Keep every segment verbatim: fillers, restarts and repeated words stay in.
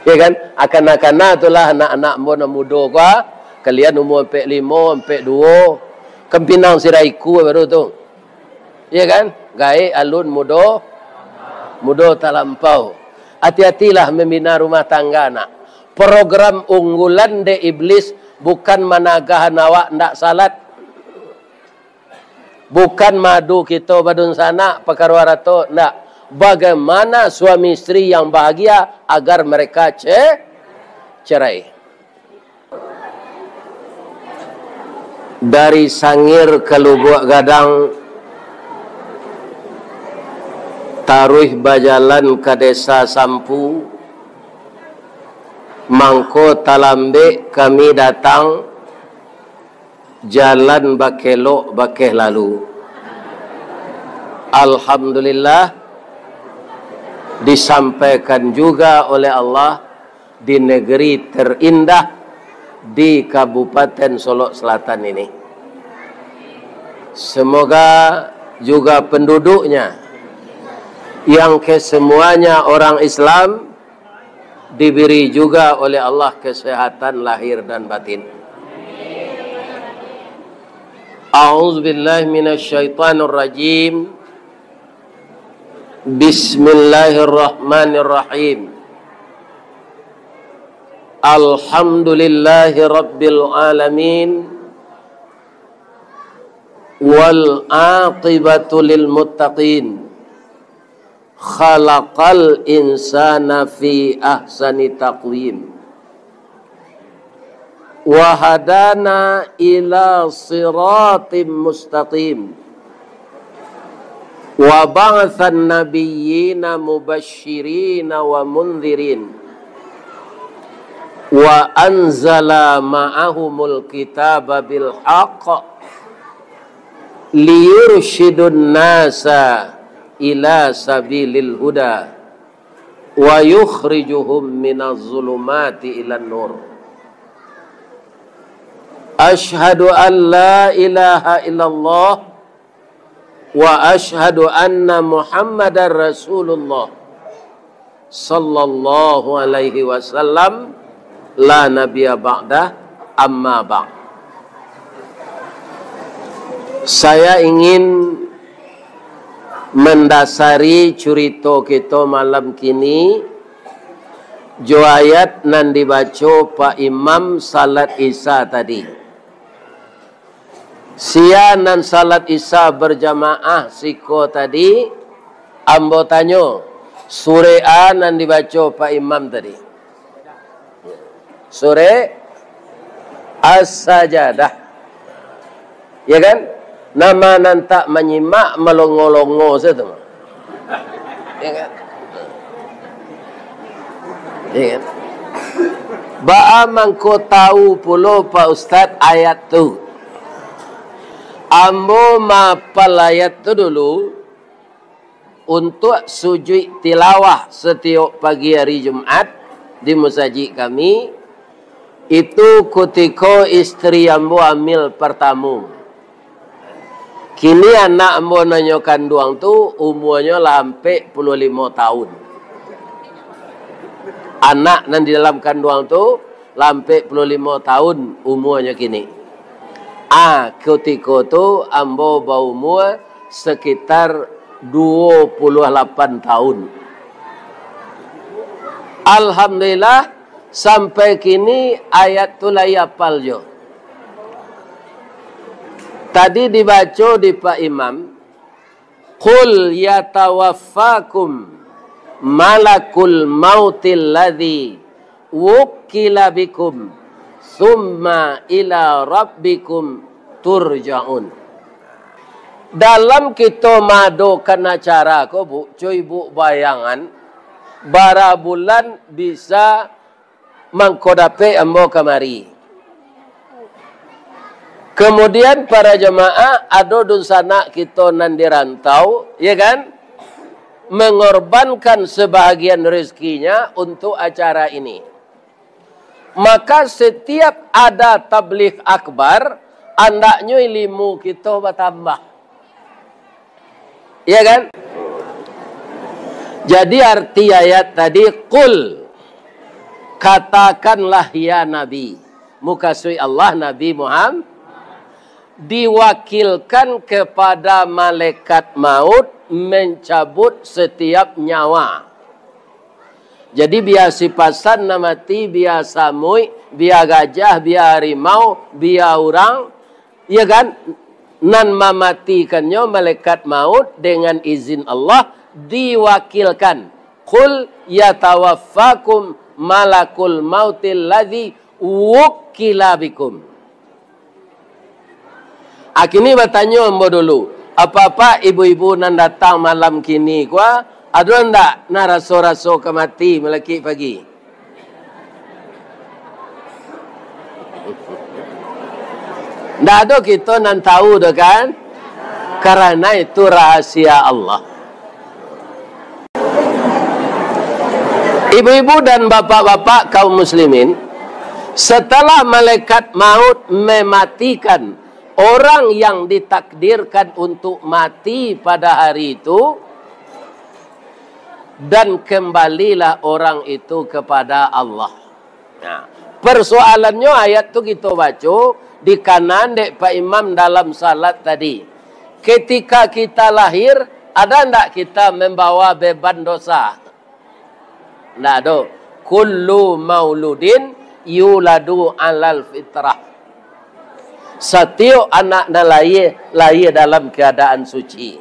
Ya kan? Akan-akan tu lah anak-anak ambo nan mudo ko, ah. Kalian umua ampek limo, ampek duo. Kan pinang siraiku baru tu. Ya kan? Gaek alun mudo, mudo talampau. Hati-hatilah mambina rumah tangga, nak. Program unggulan dek iblis bukan managahan awak ndak salat. Bukan maadu kito badunsanak pakaro arato, ndak. Bagaimana suami isteri yang bahagia agar mereka ce-, cerai. Dari Sangir ka Lubuak Gadang, taruih bajalan ka Desa Sampu, mangko talambek kami datang, jalan bakelok bakeh lalu. Alhamdulillah, disampaikan juga oleh Allah di negeri terindah di Kabupaten Solok Selatan ini. Semoga juga penduduknya yang kesemuanya orang Islam diberi juga oleh Allah kesehatan lahir dan batin. A'udzubillahi minasyaitonirrajim. Bismillahirrahmanirrahim. Alhamdulillahi rabbil alamin. Wal aqibatu lil muttaqin. Khalaqal insana fi ahsani taqwim. Wa hadana ila siratim mustaqim. Wa ba'atsan nabiyyina mubasysyirina wa mundzirin. Wa anzala ma'ahumul kitaba bil haqq liyursyidun nasa ila sabilil huda wa yukhrijuhum minaz zulumati ilan nur. Asyhadu an la ilaha illallah wa asyhadu anna Muhammadar Rasulullah sallallahu alaihi wasallam, la nabiyya ba'dah, amma ba'd. Saya ingin mandasari curito kito malam kini jo ayat nan dibaco Pak Imam salat Isya tadi. Sia nan salat Isya bajamaah siko tadi, ambo tanyo, surek a nan dibaco Pak Imam tadi? Surek As-Sajadah. Ya kan? Nama nan tak manyimak malongo-longo sajo tu. Ya kan? Ya kan? Baa mangko tahu pulo Pak Ustaz ayat tu? Ambo maapal ayat tu dulu untuak sujuik tilawah satiok pagi hari Jumaat di musajik kami, itu kutiko istri ambo amil partamo. Kini anak ambo nan nyo kanduang tu umuanyo lah ampek puluah limo taun. Anak nan di dalam kanduang tu lah ampek puluah limo taun umuanyo kini. Ah, kutiko tu ambo baumua sakitar duo puluah lapan taun. Alhamdulillah, sampai kini ayat tu lai apal jo. Tadi dibaco di Pak Imam, "Qul yatawaffakum malakul mautil ladzi wukkila bikum, summa ila rabbikum turja'un." Dalam kito maadokan acara ko, Bu, cuy, Bu, bayangan, bara bulan bisa mangko dapek ambo kamari. Kemudian, para jamaah, ado dunsanak kito nan di rantau, ya kan, mengorbankan sebahagian rezekinya untuk acara ini. Maka, setiap ada tabligh akbar, andaknyo ilimu kito batambah. Iya kan? Jadi, arti ayat tadi, "Qul, Katakanlah, ya Nabi, mukasuik Allah Nabi Muhammad, diwakilkan kepada malaikat maut mencabut setiap nyawa. Jadi, bia sipasan nan mati, bia samuik, bia gajah, bia harimau, bia urang, ya kan, nan mamatikannyo malaikat maut dengan izin Allah diwakilkan. "Qul yatawaffakum malakul mautil ladzi wukkila bikum." Akini batanyo ambo dulu, apak-apak ibu-ibu nan datang malam kini ko, ado ndak nan raso-raso ka mati malakik pagi? Ndak ado kito nan tahu doh kan? Karena itu rahasia Allah. Ibu-ibu dan bapak-bapak kaum muslimin, setelah malaikat maut mematikan orang yang ditakdirkan untuk mati pada hari itu, dan kembalilah orang itu kepada Allah. Nah, persoalannyo, ayat tu kito baco, dikanan dek Pak Imam dalam salat tadi. Ketika kita lahir, ada ndak kita membawa beban dosa? Ndak ado. "Kullu mauludin yuladu alal fitrah." Satiok anak nan lahia, lahia dalam keadaan suci.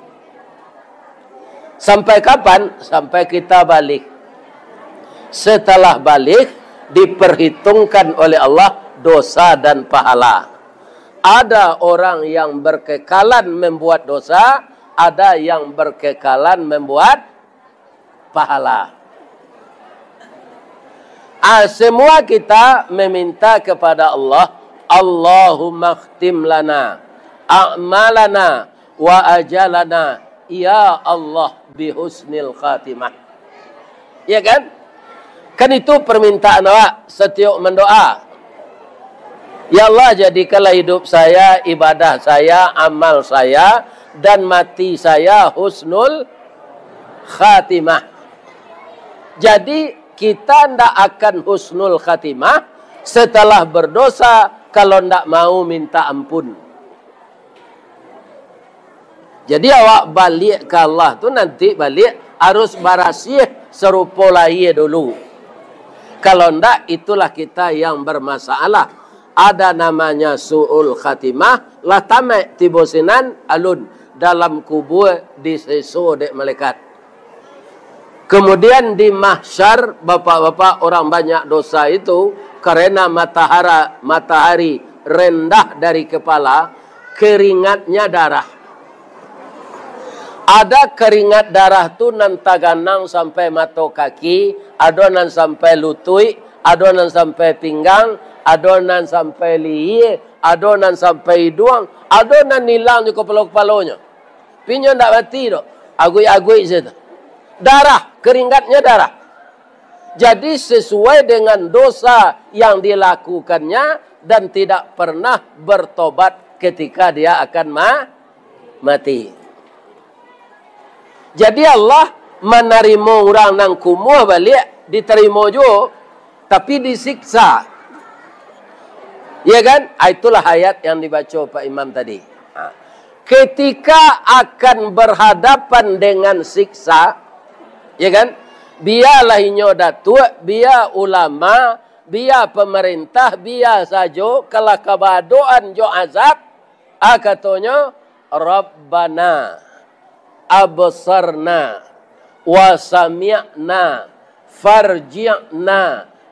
Sampai kapan? Sampai kita baligh. Setelah baligh, diperhitungkan oleh Allah dosa dan pahala. Ada orang yang berkekalan membuat dosa, ada yang berkekalan membuat pahala. Ah, semua kita meminta kepada Allah, "Allahumma khtim lana a'malana wa ajalana, ya Allah, bi husnil khatimah." Ya kan? Kan itu permintaan awak satiok mandoa. "Ya Allah, jadikanlah hidup saya, ibadah saya, amal saya, dan mati saya husnul khatimah." Jadi, kita ndak akan husnul khatimah setelah berdosa kalau ndak mau minta ampun. Jadi, awak baliak ka Allah tu, nanti baliak harus barasiah sarupo lahia dulu. Kalau ndak, itulah kita yang bermasalah. Ada namanya su'ul khatimah, lah tamaik tibo sinan, alun dalam kubua diseso dek malaikat. Kemudian di mahsyar, bapak-bapak, orang banyak dosa itu, karena matahara-, matahari rendah dari kepala, keringatnya darah. Ada keringat darah tu nan taganang sampai mato kaki, ado nan sampai lutuik, ado nan sampai pinggang, ado nan sampai lihia, ado nan sampai iduang, ado nan ilang jo kapalo-kapalonyo. Tapi nyo ndak mati doh. Aguik-aguik sajo tu. Darah, keringatnya darah. Jadi, sesuai dengan dosa yang dilakukannya dan tidak pernah bertobat ketika dia akan ma-, mati. Jadi, Allah manarimo urang nan kumuah baliak, ditarimo juo, tapi disiksa. Ya kan? Ah, itulah ayat yang dibaco Pak Imam tadi. Ha. Ketika akan berhadapan dengan siksa, ya kan? Bialah inyo datuak, bia ulama, bia pamarintah, bia sajo, kalah kabadoan jo azab, ah, katonyo, "Rabbana absarna wa sami'na farji'na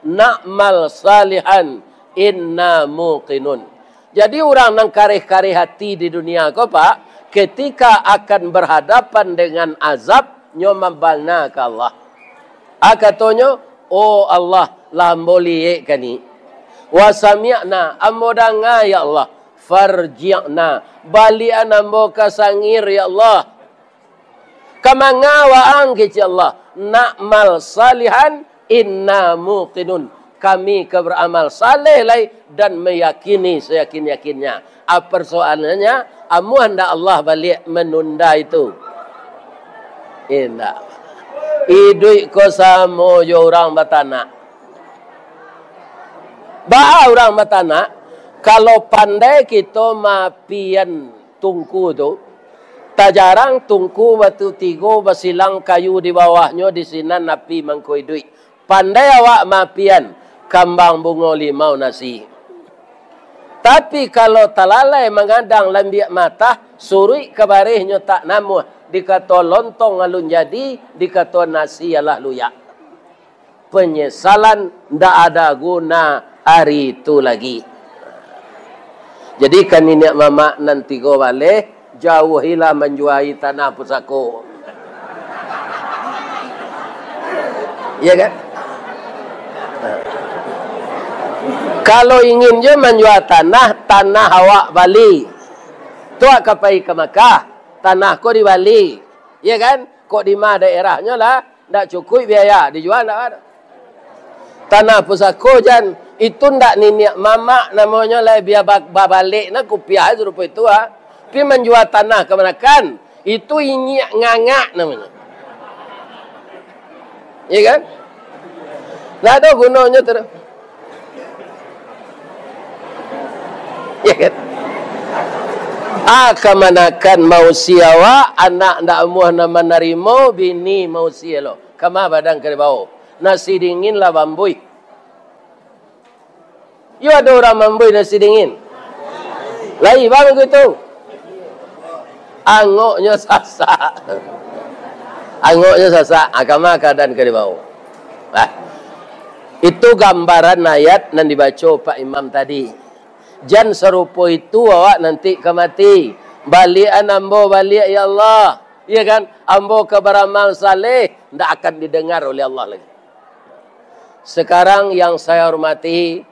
na'mal salihan inna muqinun." Jadi, urang nan kareh-kareh ati di dunia ko, Pak, ketika akan berhadapan dengan azab, nyo mambana ka Allah. Ah, katonyo, "Oh Allah, lah ambo liek kini. Wa sami'na, ambo danga, ya Allah. Farji'na, baliakan ambo ka sangir, ya Allah." Ka manga waang, kecek Allah, "Na'mal salihan inna muqinun." Kami ka baramal saleh lai dan meyakini seyakin-yakinnya. Ah, persoalannya, amuah ndak Allah baliak menunda itu? Indak. Iduik ko samo jo urang batanak. Baa urang batanak, kalau pandai kito maapian tungku tu, tajarang tungku batu tigo basilang kayu di bawahnyo di sinan api mangko iduik. Pandai awak maapian kambang bungo limau nasi. Tapi kalau talalai mangadang lambiak matah, suruik ka barehnyo tak namuah, dikato lontong alun jadi, dikato nasi alah luyak. Penyesalan ndak ada guna ari tu lagi. Jadi ka niniak mamak nan tigo baleh, jauahilah manjuai tanah pusako. Iya kan? Kalau ingin jo manjua tanah, tanah awak bali. Tu ka pai ka Makkah, tanah ko dibali. Iya kan? Kok di ma daerahnyo lah, ndak cukuik biaya, dijua ndak ado. Tanah pusako jan, itu ndak niniak mamak namonyo lai, bia ba-, babalek na kupiah sarupo itu, ah. Pi manjua tanah kamanakan, itu inyiak ngangak namonyo. Iya kan? Ndak ado gunonyo tu. Iya kan? Ah, kamanakan mausia awak, anak ndak amuah nan manarimo, bini mausia lo. Kama badan ka dibao. Nasi dingin lah bambuih. Yo ado urang mambuih nasi dingin. Lai bang gitu. Angoknyo sasak. Angoknyo sasak. Ah, kama kaadaan ka dibao. Ah. Itu gambaran ayat nan dibaco Pak Imam tadi. Jan sarupo itu awak nanti ka mati. Baliakan ambo baliak, ya Allah. Iya kan? Ambo ka baramal saleh, ndak akan didengar oleh Allah lagi. Sekarang yang saya hormati,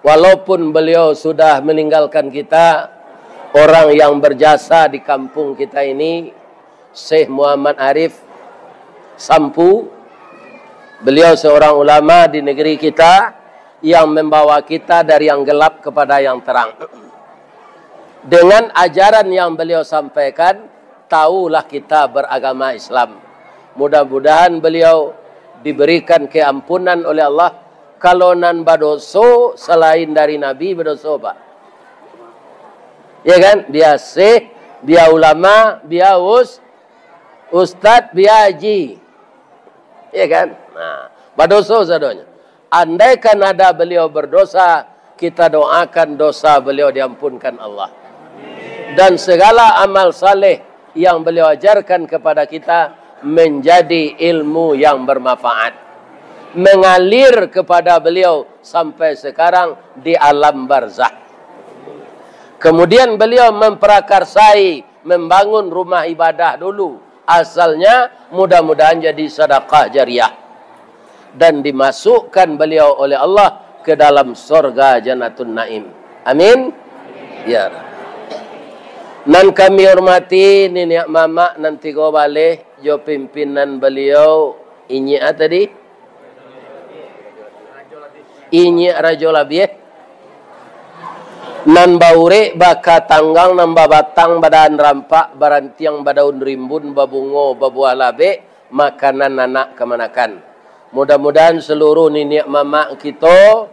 walaupun beliau sudah meninggalkan kita, orang yang berjasa di kampung kita ini, Syekh Muhammad Arif Sampu, beliau seorang ulama di negeri kita yang membawa kita dari yang gelap kepada yang terang. Dengan ajaran yang beliau sampaikan, tahulah kita beragama Islam. Mudah-mudahan beliau diberikan keampunan oleh Allah. Kalau nan badoso selain dari Nabi, badoso, Pak. Ya kan? Bia syekh, bia ulama, bia us-, ustad, bia haji. Ya kan? Nah, badoso sadonyo. Andaikan ada beliau berdosa, kita doakan dosa beliau diampunkan Allah. Dan segala amal saleh yang beliau ajarkan kepada kita menjadi ilmu yang bermanfaat, mengalir kepada beliau sampai sekarang di alam barzah. Kemudian beliau memprakarsai membangun rumah ibadah dulu. Asalnya, mudah-mudahan jadi sadakah jariah dan dimasukkan beliau oleh Allah ke dalam sorga Jannatun Naim. Amin. Ya. Nan kami hormati niniak mamak nan tigo baleh jo pimpinan beliau, inyiak ah tadi. Inyiak Rajo Labiah. Nan baurek baka tanggang, nan babatang badahan rampak, barantiang badaun rimbun, babungo babuah labek, makanan anak kamanakan. Mudah-mudahan seluruh niniak mamak kito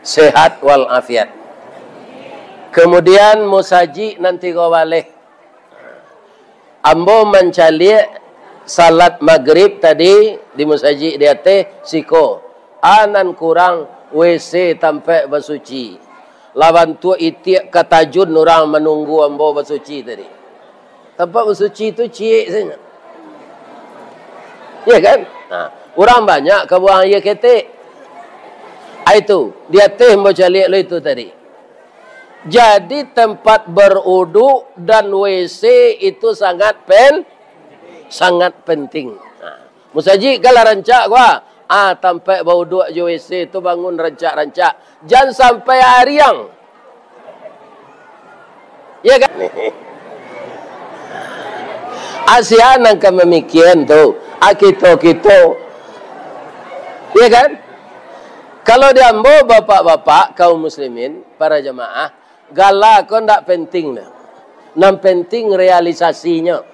sehat walafiat. Kemudian musajik nan tigo baleh. Ambo mancaliak salat magrib tadi di musajik di ateh, siko. A nan kurang, W C tampek basuci. Lah bantuak itiak ka tajun urang manunggu ambo basuci tadi. Tampek basuci tu ciek sajo. Ya kan? Nah, urang banyak ka buang aia ketek. Ah, itu, di ateh ambo caliak lo itu tadi. Jadi, tempat beruduk dan W C itu sangat pen-, sangat penting. Nah, musajik kan lah rancak, gua. Ah, tampek bauduk jo W C tu bangun rancak-rancak. Jan sampai ariang. Ya kan? Asian nan ka mamikian tu. Ah, kito-kito. Ya kan? Kalau di ambo, bapak-bapak, kaum muslimin, para jamaah, gala ko ndak penting doh. Nan penting realisasinyo.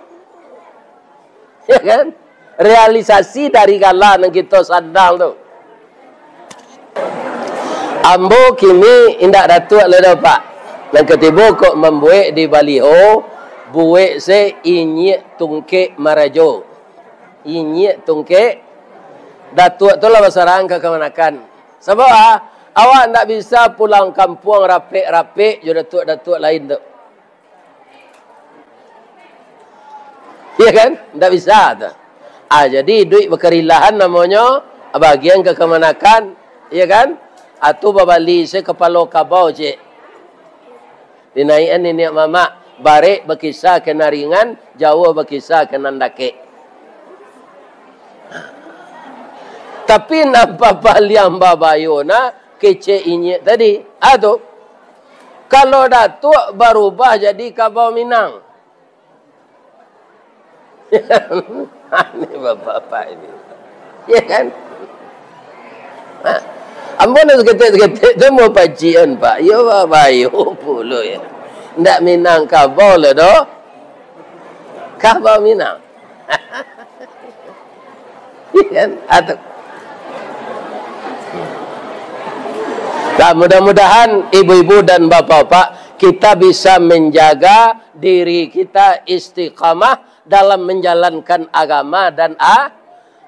Ya kan? Realisasi dari gala nan kito sandang tu. Ambo kini indak Datuak lai doh, Pak. Nan katibo kok mambuek di baliho, buek se inyiak tungkek marajo. Inyiak tungkek, Datuak tu lah basarang ka kamanakan. Sabab, ah, awak ndak bisa pulang kampuang rapek-rapek jo Datuak-Datuak lain tu. Iya kan? Ndak bisa tu. Ah, jadi iduik bakarilahan namonyo, bagian ka kamanakan, iya kan? Atu babali se kapalo kabau, cek. Dinaikan niniak mamak, barek bakisa ka nan ringan, jauah bakisa ka nan dakek. Tapi nan papaliang babayo nah, kecek inyiak tadi. Ah, tu. Kalau Datuak barubah jadi kabau Minang. Ini bapak-bapak ini. Ya kan? Ha. Ambo nak saketek-saketek tu mau pacian, Pak. Yo, babayo pulo ya. Ndak Minang kabau lah doh. Kabau Minang. Iya kan? Atau, nah, mudah-mudahan ibu-ibu dan bapak-bapak, kita bisa menjaga diri kita istiqamah dalam menjalankan agama dan a-,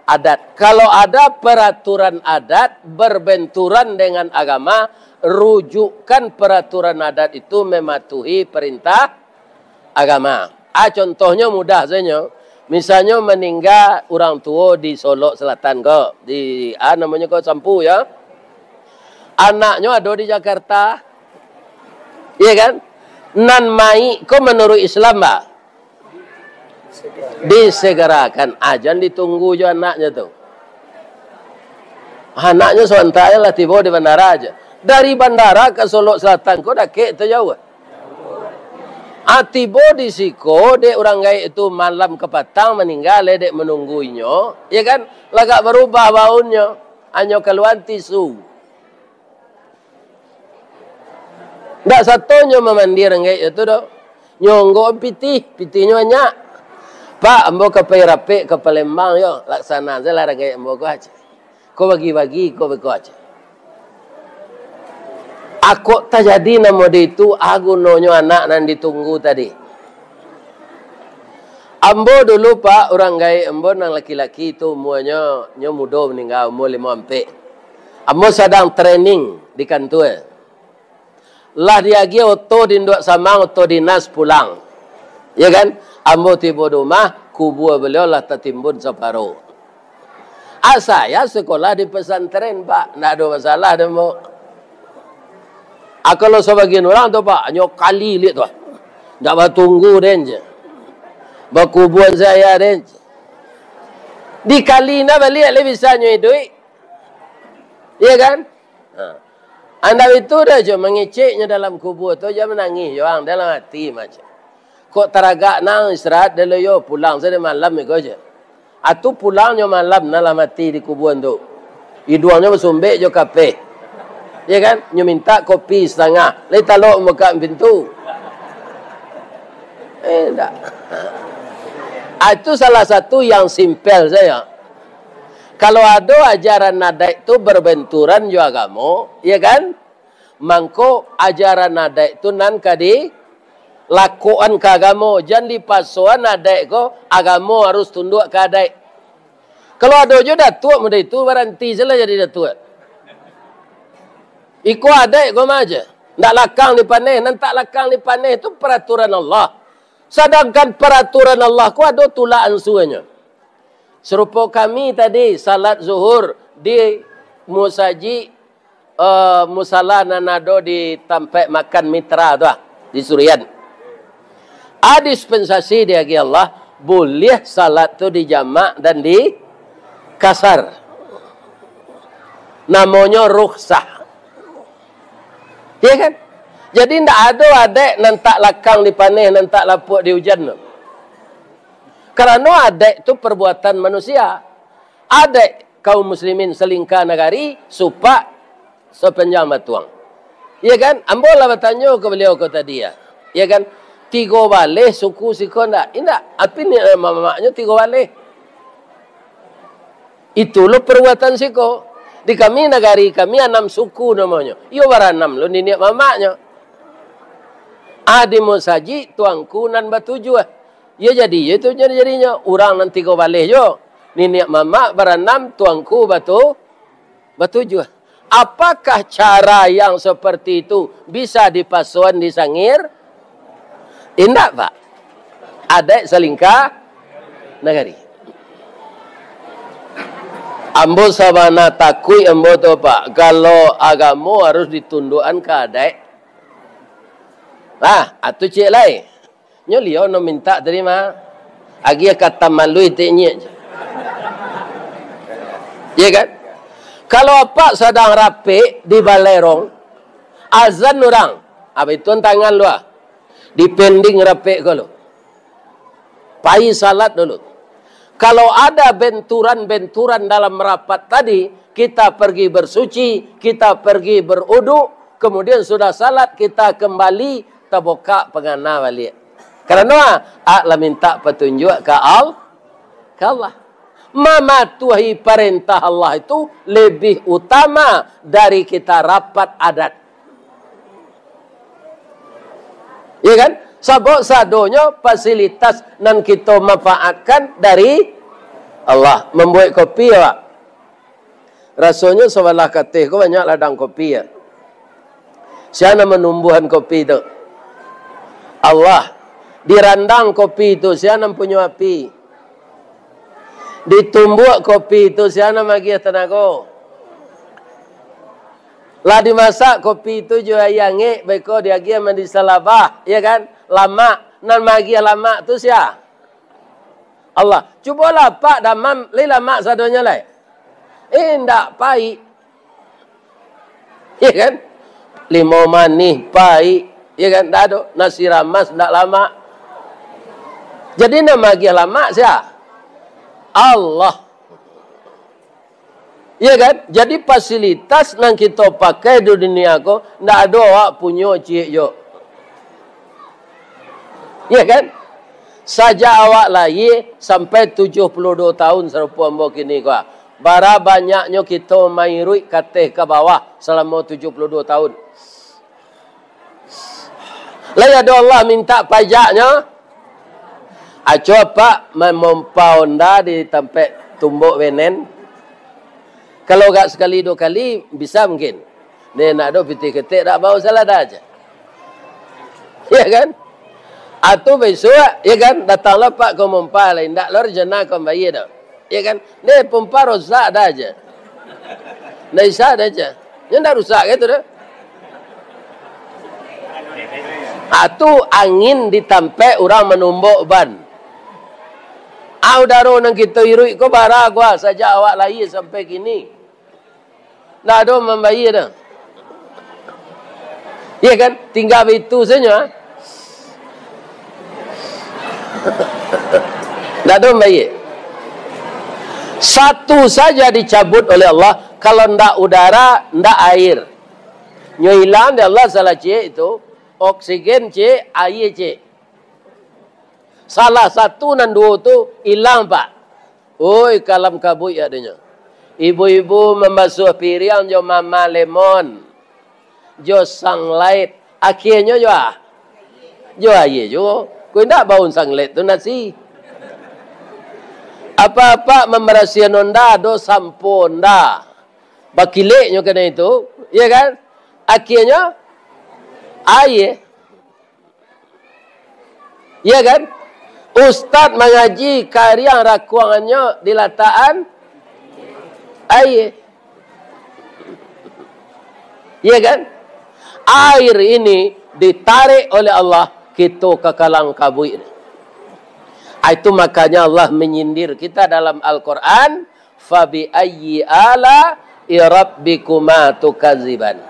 adat. Kalau ada peraturan adat berbenturan dengan agama, rujukkan peraturan adat itu mematuhi perintah agama. Ah, contohnyo mudah sajo. Misalnyo maningga urang tuo di Solok Selatan ko, di, ah, namonyo ko Sampu, ya. Anaknyo ado di Jakarta. Iya kan? Nan mayik ko manuruik Islam, bah? Disegerakan. Ah, jan ditunggu jo anaknyo tu. Anaknyo sabanta lah tibo di bandara aja. Dari bandara ka Solok Selatan ko dakek atau jauah? Ah, tibo di siko, dek urang gaek tu malam ka patang maningga, dek manunggu inyo, ya kan? Lagak barubah baunnyo, hanyo kaluaan tisu. Ndak sato nyo mamandi urang gaek tu doh. Nyo onggokan pitih, pitihnyo banyak. "Pak, ambo ka pai rapek ka Palembang yo, laksana sajolah urang gaek ambo ko," cek. Ko bagi-bagi, ko beko aja. Akok tajadi namo di itu, ah, gunonyo anak nan ditunggu tadi. Ambo dulu, Pak, urang gaek ambo nan laki-laki tu umuanyo, nyo mudo maningga, umua limo ampek. Ambo sadang training di kantua. Lah diagiah oto di Induak Samang, oto dinas pulang. Ya kan? Ambo tibo di rumah, kubua baliau lah tatimbun saparo. Ah, saya sekolah di pesantren, Pak. Ndak ado masalah doh, Mbok. Ah, kalau sabagian urang tu, Pak, hanyo kali liak tu. Ndak batunggu den je. Bakubuan saya den je. Dikali nah baliak lai bisa nyo iduik. Iya kan? Ha. Andak itu dah jo mangeceknyo dalam kubua tu, jo manangih jo ang dalam ati macam. Kok taragak nang istirahat dulu yo, pulang sajo malam iko je. Atu pulangnyo malam nah lah mati di kubuan tu. Iduangnyo basumbek jo kapeh. Ya kan? Nyo minta kopi satangah. Lai talok mambukak pintu. Eh, ndak. Ah, itu salah satu yang simpel saja. Kalau ado ajaran adaik tu berbenturan jo agamo, ya kan? Mangko ajaran adaik tu nan ka dilakokan ka agamo, jan dipasoan adaik ko, agamo harus tunduak ka adaik. Kalau ado jo datuak model itu, baranti sajolah jadi datuak. Iko adaik ko mah aja. Ndak lakang dipaneh, nan tak lakang dipaneh tu peraturan Allah. Sadangkan peraturan Allah ko ado tulak ansuanyo. Sarupo kami tadi salat zuhur di musajik, eh, musala nan ado di tampek makan Mitra tu ah, di Surian. Ah, dispensasi diagiah Allah, buliah salat tu di jamak dan di kasar. Namonyo rukhsah. Ya kan? Jadi ndak ado adaik nan tak lakang dipaneh, nan tak lapuak di ujan tu. Karano adaik tu perbuatan manusia. Adaik kaum muslimin salingka nagari, supak sapanjang batuang. Ya kan? Ambo lah batanyo ka baliau ko tadi ya. Ya kan? Tigo baleh suku siko ndak? Indak. Api ni, eh, mamaknyo tigo baleh. Itu lo perbuatan siko. Di kami, nagari kami anam suku namonyo. Iyo baranam lo niniak mamaknyo. Ah, di musajik tuangku nan batujuah. Iyo jadi, iyo tu jadi-jadinyo. Urang nan tigo baleh jo. Niniak mamak baranam, tuangku batu-, batujuah. Apakah cara yang seperti itu bisa dipasuan di Sangir? Indak, Pak. Adaik salingka nagari. Ambo sabana takuik ambo tu, Pak, kalau agamo harus ditundukan ka adaik. Ah, atu ciek lai. Nyo liau no mintak tadi mah. Agiah kata malu itik nyek je. Iya kan? Kalau apak sadang rapek di balerong, azan urang, abih tu tangan lu ah. Dipending rapek ko lu. Pai salat dulu. Kalau ada benturan-benturan dalam rapat tadi, kita pergi bersuci, kita pergi berudu, kemudian sudah salat, kita kembali, tabuka pangana baliak. Karano, ah, ah, lah minta patunjuak ka Al-, ka Allah. Mamatuahi parentah Allah itu lebih utama dari kita rapat adat. Ya kan? Sabab sadonyo fasilitas nan kito manfaatkan dari Allah. Mambuek kopi, awak. Rasonyo sabalah kateh ko banyak ladang kopi, ya. Sia nan manumbuahan kopi tu? Allah. Di randang kopi tu, sia nan punyo api? Di tumbuak kopi tu, sia nan magiah tanago? Lah dimasak kopi tu jo aia angek, beko diagiah mandi salabah, ya kan? Lamak. Nan magiah lamak tu sia? Allah. Cubolah, Pak, damam, lai lamak sadonyo lai? Indak, paik. Ya kan? Limau manih, paik. Ya kan? Ndak ado. Nasi ramas, ndak lamak. Jadi, nan magiah lamak sia? Allah. Iya kan? Jadi, fasilitas nan kito pakai di dunia ko, ndak ado awak punyo ciek jo. Iya kan? Sajak awak lahia sampai tujuah puluah duo tahun sarupo ambo kini ko, bara banyaknyo kito mairuik ka ateh ka bawah salamo tujuah puluah duo tahun. Lai ado Allah minta pajaknyo? Aco apak mamompa onda di tampek tumbok benen? Kalau agak sakali duo kali, bisa mungkin. Deh, nak do pitih ketek, dak bau salah dah aja. Ya kan? Atau besok, ya kan, datanglah Pak ka mompa lai, ndak lo rencana ka mambayia dah. Ya kan? Deh, pompa rosak dah aja. Ndak bisa dah aja. Nyo ndak rusak gitu dah. Ah, tu angin di tampek urang manumbok ban. Ah, udaro nan kito iruik ko bara gua sajak awak lahia sampai kini. Ndak ado mambayia dah. Iya kan? Tingga baitu sajo, ah. Ndak ado mambayia. Satu saja dicabut oleh Allah, kalau ndak udara, ndak air. Nyo ilang dek Allah salah ciek itu, oksigen ciek, aia ciek. Salah satu nan duo tu ilang, Pak. Oi, kalam kabuik adonyo. Ibu-ibu mambasuah piriang jo mama lemon, jo sunlight. Akhianyo jo a-, jo aia juo. Ko indak bau sunlight tu nasi. Apak-apak mambarasiahan onda, ado sampo onda. Bakileknyo kanai tu, iya kan? Akhianyo, aia. Iya kan? Ustaz mangaji kariang rakuangannyo dilatakan aia. Iya kan? Air ini ditarik oleh Allah, kito ka kalam kabuik. Ah, itu makanya Allah menyindir kita dalam Al-Quran, "Fabi ayyi ala'i rabbikuma tukadziban."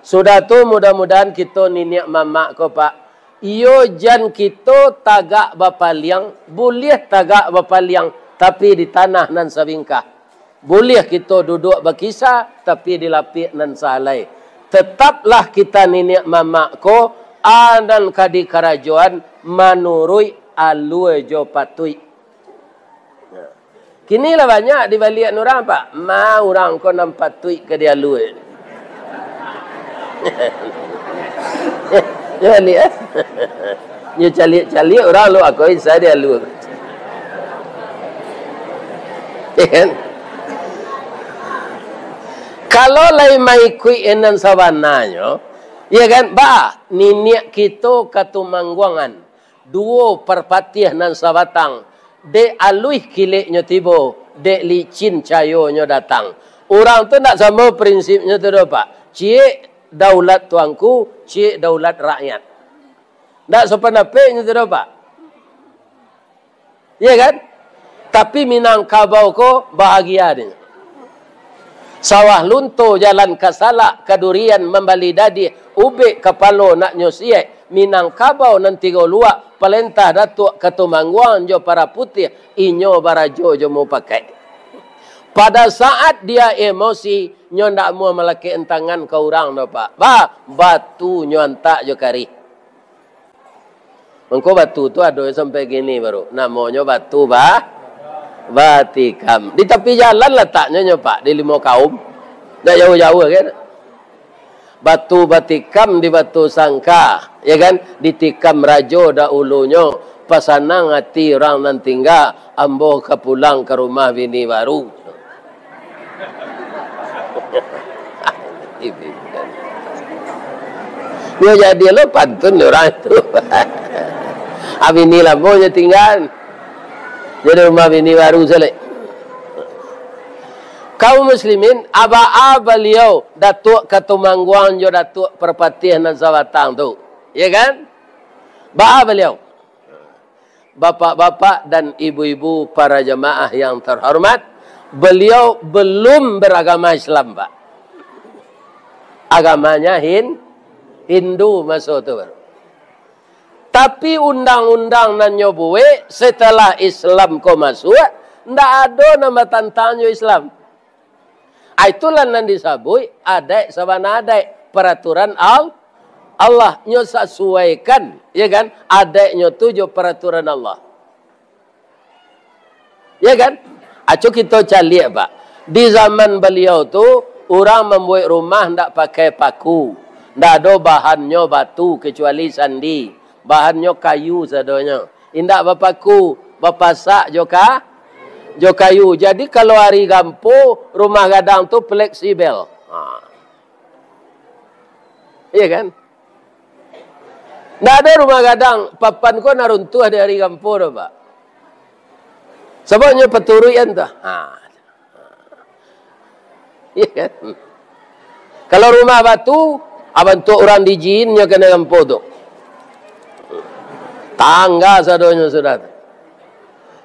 Sudah tu, mudah-mudahan kito niniak mamak ko, Pak, iyo jan kito tagak bapaliang, buliah tagak bapaliang, tapi di tanah nan sabingkah. Buliah kito duduak bakisa, tapi di lapiak nan sahalai. Tetaplah kita niniak mamak ko, a nan ka dikarajoan manuruik alua jo patuik. Nah, Kini lah banyak dibaliakan urang, Pak. Ma urang ko nan patuik ka dialua. Yo, baliak, eh? Nyo caliak-caliak urang lo ako isa dialua. Ya kan? Kalau lai maikuik nan sabananyo, ya kan? Ba, niniak kito Katumangguangan, duo parpatiah nan sabatang, dek aluih kileknyo tibo, dek licin cayonyo datang. Urang tu ndak samo prinsipnyo tu doh, Pak. Ciek daulat tuanku, ciek daulat rakyat. Ndak sapandapeknyo tu doh, Pak. Iya kan? Tapi Minangkabau ko bahagia dek nyo. Sawah Lunto, jalan ka Salak, ka Durian mambali dadiah, ubek kapalo nak nyo siek, Minangkabau nan tigo luak, palentah Datuak Katumangguangan jo Paraputiah, inyo barajo jo mupakaik. Pada saat dia emosi, nyo ndak amuah malakekkan tangan ka urang doh, Pak. Ba, batu nyo antak jo karih. Mangko batu tu ado sampai kini baru. Namonyo batu ba-, batikam. Di tapi jalan lataknyo nyo, Pak, di Limo Kaum. Ndak jauah-jauah kan. Batu batikam di Batu Sangka, ya kan? Ditikam rajo dahulunyo, pasanang ati urang nan tingga, ambo ka pulang ka rumah bini baru. Yo, jadi lo pantun urang tu. Abini lamo nyo tingga. Jadi rumah bini baru salek. Kaum muslimin, aba-a baliau, Datuak Katumangguangan jo Datuak Parpatiah nan sabatang tu. Ya kan? Ba-a baliau. Bapak-bapak dan ibu-ibu, para jamaah yang terhormat, beliau belum beragama Islam, Pak. Agamanya Hin-, Hindu maso tu baru. Tapi undang-undang nan nyo buek setelah Islam ko masuak, ndak ado nan batantang jo Islam. Ah, itulah nan disabuik adaik sabana adaik, paraturan Al-, Allah. Nyo sasuaikan, ya kan, adaiknyo tu jo paraturan Allah. Ya kan? Aco kito caliak, Pak. Di zaman baliau tu, urang mambuek rumah ndak pakai paku. Ndak ado bahannyo batu kecuali sandi. Bahannyo kayu sadonyo. Indak bapaku, bapasak jo ka-, jo kayu. Jadi, kalau ari gampo, rumah gadang tu fleksibel. Ha. Iya kan? Ndak ado rumah gadang, papan ko nan runtuah di ari gampo tu, Pak. Sababnyo paturuikan tu. Ha. Iya kan? Kalau rumah batu, ah, bantuak urang di jin nyo kanai gampo tu. Tangga sadonyo sudah tu.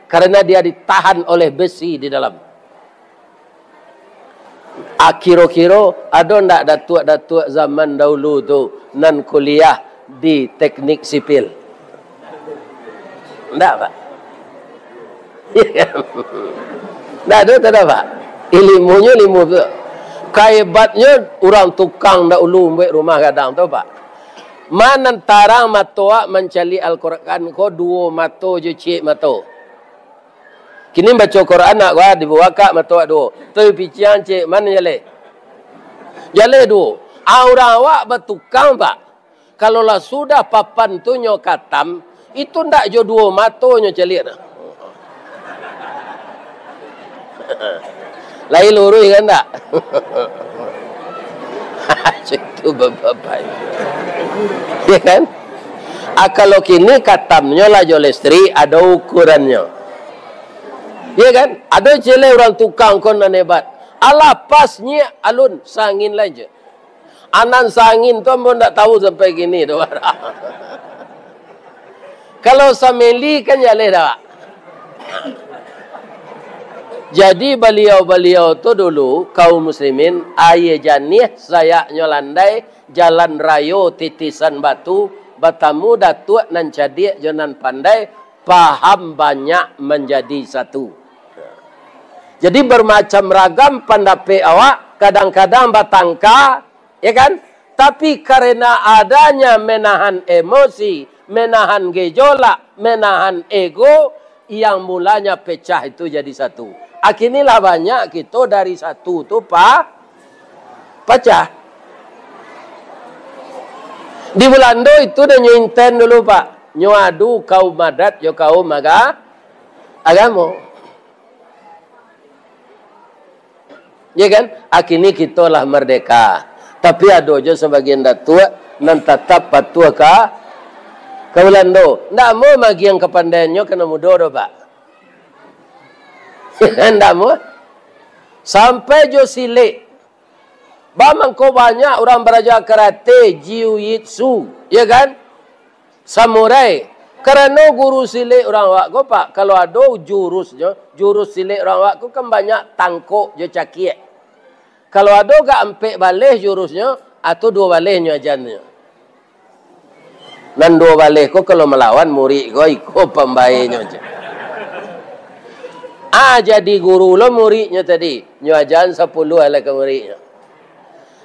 Karena dia ditahan oleh besi di dalam. Ah, kiro-kiro ado ndak datuak-datuak zaman dahulu tu nan kuliah di teknik sipil? Ndak, Pak. Ndak ado, ndak ado, Pak. Ilimunyo ilimu tu. Kahebatnyo urang tukang dahulu buek rumah gadang tu, Pak. Ma nan tarang mato awak mancaliak Al-Quran ko duo mato jo ciek mato. Kini baco Quran nak kuat, dibuka mato awak duo. Tu piciang ciek, ma nan jaleh? Jaleh duo. Ah, urang awak batukang, Pak. Kalau lah sudah papan tu nyo katam, itu ndak jo duo mato nyo caliak nah. Lai luruih kan ndak? Itu bapak-bapak. Ya kan? Ah, kalau kini katamnyo lah jo listrik, ado ukurannyo. Ya kan? Ado ciek lai urang tukang ko nan hebat. Alah pas nyiak alun, saangin lai je. Anan saangin tu ambo ndak tahu sampai kini tu. Kalau sameli kan jaleh dah, Pak. Jadi baliau-baliau tu dulu, kaum muslimin, aia janiah sayaknyo landai, jalan rayo titisan batu, batamu datuak nan cadiak jo nan pandai, paham banyak manjadi satu. Jadi, bermacam ragam pandapek awak, kadang-kadang batangka, ya kan? Tapi, karena adanya menahan emosi, menahan gejolak, menahan ego, yang mulanya pecah itu jadi satu. Akini lah banyak kito dari satu tu pa-, pacah. Di Bulando itu dah nyo inten dulu, Pak. Nyo adu kaum adat jo kaum aga-, agamo. Ya kan? Akini kito lah merdeka. Tapi ado jo sabagian datuak nan tatap patuah ka, ka Bulando. Ndak amuah magiang kapandaiannyo ka nan mudo doh, Pak. Ndak amuah. Sampai jo silek. Ba mangko banyak urang baraja karate, jiu-jitsu, ya kan? Samurai. Karano guru silek urang awak ko, Pak, kalau ado jurusnyo, jurus silek urang awak ko kan banyak tangkok jo cakiak. Kalau ado gak ampek baleh jurusnyo, atau duo baleh nyo ajannyo. Nan duo baleh ko kalau malawan murik ko, iko pambaenyo je. Ah, jadi guru lo muridnyo tadi. Nyo ajan sapuluah lah ka muridnyo.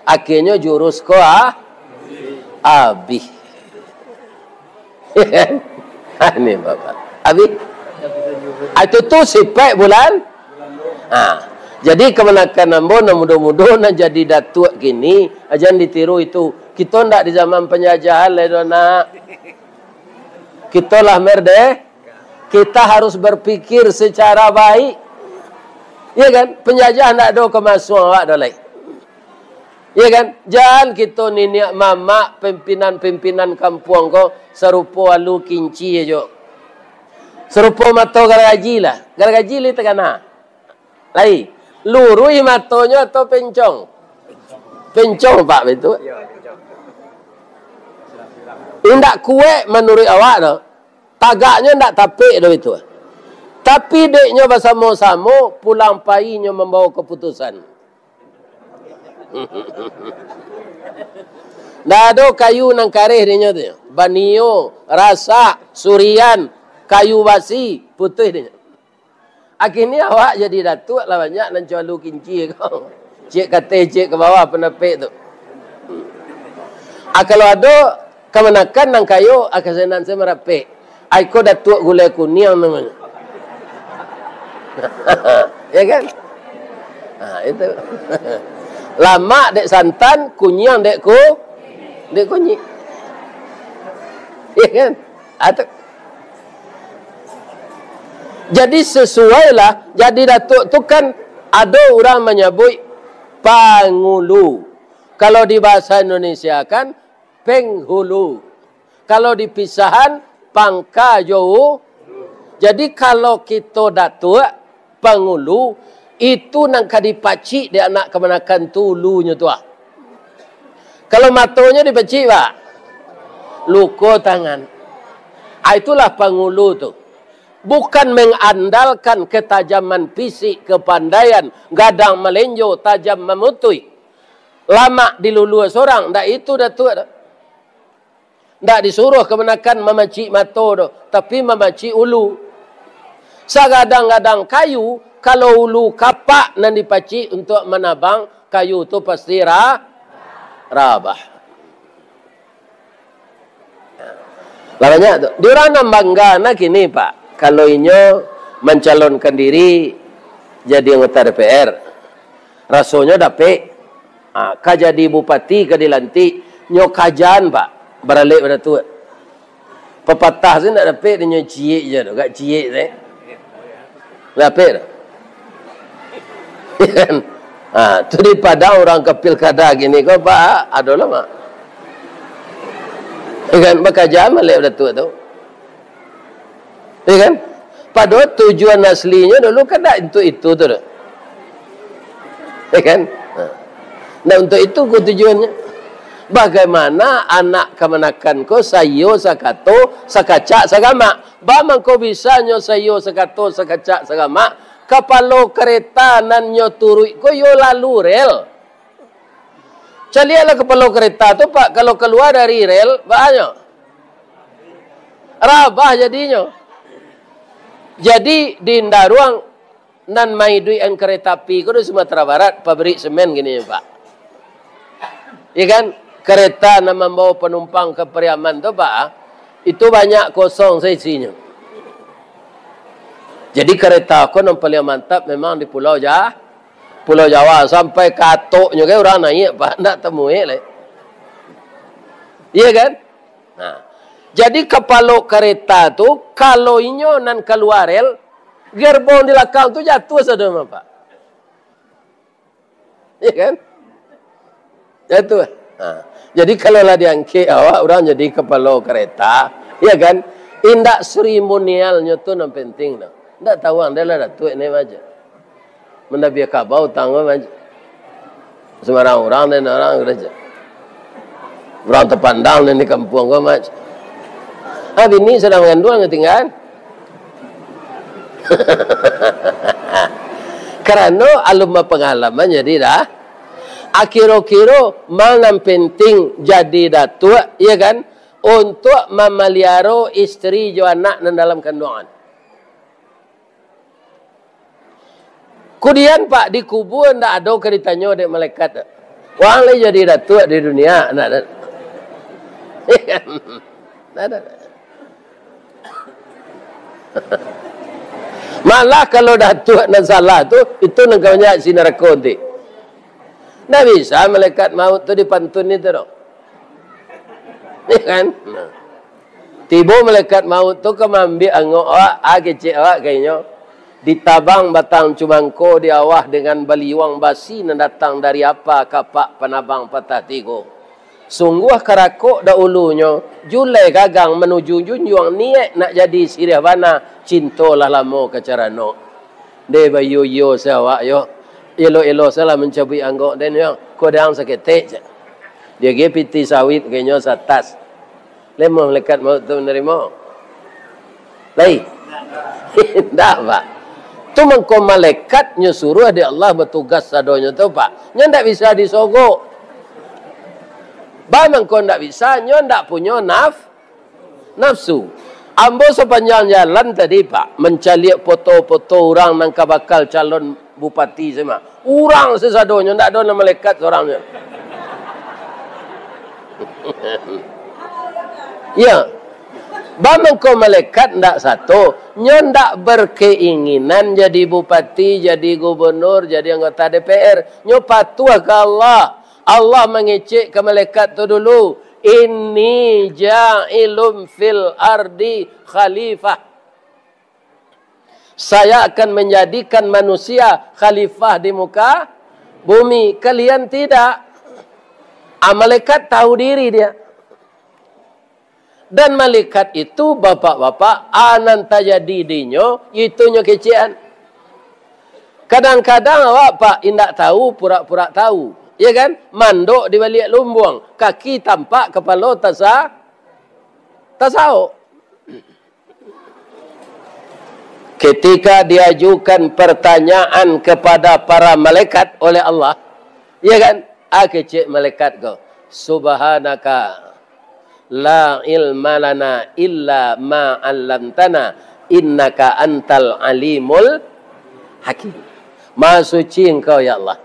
Akhirnyo jurus ko, ah, abih. Ah, ni, Bapak. Abih. Ah, itu tu sipek bulan. Ha. Jadi, kamanakan ambo nan mudo-mudo nan jadi datuak kini, ajan ditiru itu. Kito ndak di zaman penjajahan lai doh, nak. Kito lah merde-, kita harus berpikir secara baik. Ya kan? Penjajah ndak ado ka masuang awak doh lai. Ya kan? Jan kito niniak mamak, pimpinan-pimpinan kampuang ko sarupo alu kinci ajo. Sarupo mato garagaji lah. Garagaji lai takana. Lai, luruih matonyo atau pencong? Pencong, Pak, itu. Indak kuek manuruik awak tu. Tagaknyo indak tapek tu itu. Tapi dek nyo basamo-samo, pulang pai nyo mambawa kaputusan. Ndak ado kayu nan kareh dek nyo tu. Banio, rasak, surian, kayu basi, putuih dek nyo. Akini awak jadi datuak lah banyak nan calo kinci ko. Ciek ka ateh, ciek ka bawah pandapek tu. Ah, kalau ado kamanakan nan kayo, ah, kasanan se marapek. Ai ko Datuak Gulai Kuniang namonyo. Ya kan? Ha, itu. Lamak dek santan, kuniang dek ku-, dek kunyik. Ya kan? Ah, tu. Jadi, sesuailah, jadi datuak tu kan ado urang manyabuik pangulu. Kalau di bahasa Indonesia kan penghulu. Kalau di pisahan, pangka jo u-, jadi, kalau kito datuak, pangulu, itu nan ka dipacik dek anak kamanakan tu ulunyo tu, ah. Kalau matonyo dipacik, Pak, luko tangan. Ah, itulah pangulu tu. Bukan mengandalkan ketajaman fisik, kepandaian, gadang malenjo, tajam mamutuih, lamak dilulua surang, ndak itu datuak tu. Ndak disuruah kamanakan mamacik mato doh, tapi mamacik ulu. Sagadang-gadang kayu, kalau ulu kapak nan dipacik untuak manabang, kayu tu pasti ra-, rabah. Lah banyak tu. Di urang nan bangga nah kini, Pak, kalau inyo mancalonkan diri jadi anggota D P R, rasonyo dapek. Ah, ka jadi bupati, ka dilantik, nyo kajan, Pak, baralek badatuak. Papatah tu ndak dapek, nyo ciek je tu, gak ciek tu, eh. Dapek tu. Ha, tu di Padang urang ka pilkada kini ko, Pak, ado lah, Mak. Ya kan, bakajan malek badatuak tu. Ya kan? Padahal tujuan aslinyo dulu kan ndak untuk itu tu doh. Ya kan? Ha. Ndak untuk itu ko tujuannyo. Bagaimana anak kamanakan ko saiyo sakato, sakacak, sagamak? Ba mangko bisanyo saiyo sakato, sakacak, sagamak, kapalo kareta nan nyo turuik ko iyo lalu rel. Caliaklah kapalo kareta tu, Pak, kalau kalua dari rel, baa nyo? Rabah jadinyo. Jadi, di Ndaruang nan maiduikan kareta api ko di Sumatera Barat, pabrik semen kini, Pak. Ya kan? Kareta nan mambawa panumpang ka Pariaman tu, Pak, itu banyak kosong sa isinyo. Jadi kareta ko nan paliang mantap memang di Pulau Ja-, Pulau Jawa, sampai ka atoknyo kan urang naiak, Pak, ndak tamuek lai. Iya kan? Nah, jadi kapalo kareta tu, kalau inyo nan kalua rel, gerbong di lakang tu jatuah sado mah, Pak. Iya kan? Jatuah. Ha. Jadi, kalau lah diangkek awak, urang jadi kapalo kareta, iya kan? Indak seremonialnyo tu nan penting tu. Indak tahu ang, dah lah Datuak ni aja. Mandabia kabau tanggo aja. Sembarang urang dan urang gereja. Urang tapandang nan di kampuang ko, Mat. Ah, bini sadang manganduang, tingga. Karano alun bapangalaman, jadi dah. Akiro-kiro, ma nan penting jadi datuak, iya kan? Untuak mamaliaro isteri jo anak nan dalam kanduangan. Kudian, Pak, di kubua ndak ado ka ditanyo dek malaikat. Wang lai jadi datuak di dunia, ndak ado. Ndak ado. Malah kalau datuak nan salah tu, itu nan ka banyak isi narako nanti. Ndak bisa malaikat maut tu dipantun itu doh. Iya kan? Nah. Tibo malaikat maut tu ka maambiak angok awak, ah, kecek awak ka inyo. Ditabang batang cumangko di awah dengan baliuang basi nan datang dari apa kapak panabang patah tigo. Sungguah karakok dahulunyo, julai gagang manuju junjuang, niaik nak jadi siriah bana, cinto lah lamo ka caranok. Deh, baiyo-iyo se awak yo. Elo-elo se lah mancabuik angok den yo. Kodang saketek, cak. Diagiah pitih sawit ka inyo satas. Lai mah malaikat maut tu manarimo? Lai? Indak, Pak. Tu mangko malaikat nyo suruah dek Allah batugas sadonyo tu, Pak. Nyo ndak bisa disogok. Ba mangko ndak bisa, nyo ndak punyo naf-, nafsu. Ambo sapanjang jalan tadi, Pak, mancaliak foto-foto urang nan ka bakal calon bupati se mah. Urang sasadonyo, ndak ado nan malaikat sorang nyo. Ya. Ba mangko malaikat ndak sato, nyo ndak berkeinginan jadi bupati, jadi gubernur, jadi anggota D P R. Nyo patuah ka Allah. Allah mangecek ka malaikat tu dulu, "Inni ja'ilun fil ardi khalifah." Saya akan menjadikan manusia khalifah di muka bumi. Kalian tidak. Ah, malaikat tahu diri dia. Dan malaikat itu, bapak-bapak, ah, nan tajadi dinyo, itu nyo kecekan. Kadang-kadang awak, Pak, indak tahu, pura-pura tahu. Ya kan? Mandok di baliak lumbuang, kaki tampak, kapalo tasa-, tasaok. Ketika diajukan pertanyaan kepada para malaikat oleh Allah, ya kan? Ah, kecek malaikat ko, "Subhanaka la ilma lana illa ma 'allamtana, innaka antal alimul hakim." Maha suci Engkau, ya Allah.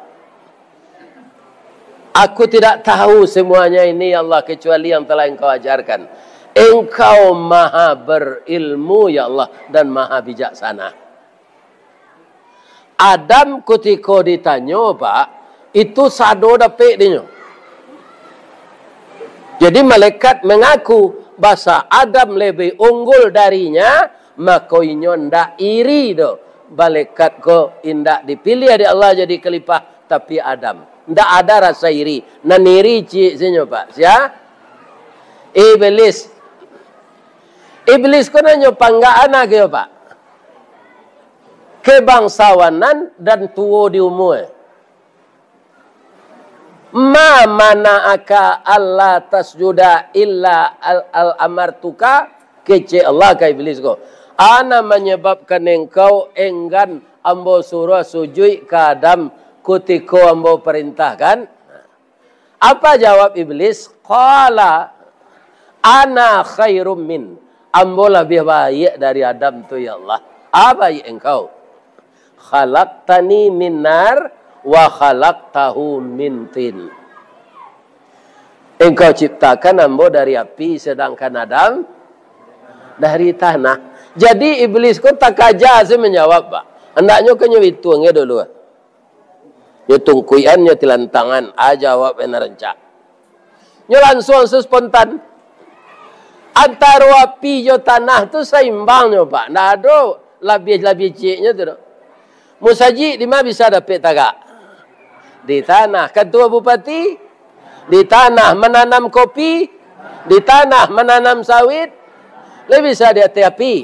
Aku tidak tahu semuanya ini, ya Allah, kecuali yang telah Engkau ajarkan. Engkau maha berilmu, ya Allah, dan maha bijaksana. Adam kutiko ditanyo, Pak, itu sado dapek dinyo. Jadi, malaikat mangaku basa Adam lebih unggul darinya, mako inyo ndak iri doh. Malaikat ko indak dipiliah dek Allah jadi khalifah, tapi Adam. Ndak ada rasa iri. Nan iri ciek se nyo, Pak. Sia? Iblis. Iblis ko nan nyo panggak anak ke, Pak? Kebangsawanan dan tuo di umua. "Ma mana'aka alla tasjuda illa al, al amartuka?" Kecek Allah ka Iblis ko, "A nan manyababkan engkau enggan Ambo suruah sujuik ka Adam kutiko Ambo parintahkan?" Apa jawab Iblis? "Qala ana khairum min." "Ambo labiah baiak dari Adam tu, ya Allah." "A baiak Engkau?" "Khalaqtani min nar wa khalaqtahu min tin." Engkau ciptakan Ambo dari api, sedangkan Adam dari tanah. Jadi, iblis ko takaja se manjawab, Pak. Andaknyo kan nyo bituang nyo dulu. Nyo tungkuikan, nyo tilantangan, a jawab nan rancak. Nyo lansuang se spontan. Antaro api jo tanah tu saimbangnyo, Pak. Ndak ado labiah-labiah cieknyo tu doh. Musajik di ma bisa dapek tagak? Di tanah. Katua bupati? Di tanah. Mananam kopi? Di tanah. Mananam sawit? Lai bisa di ateh api?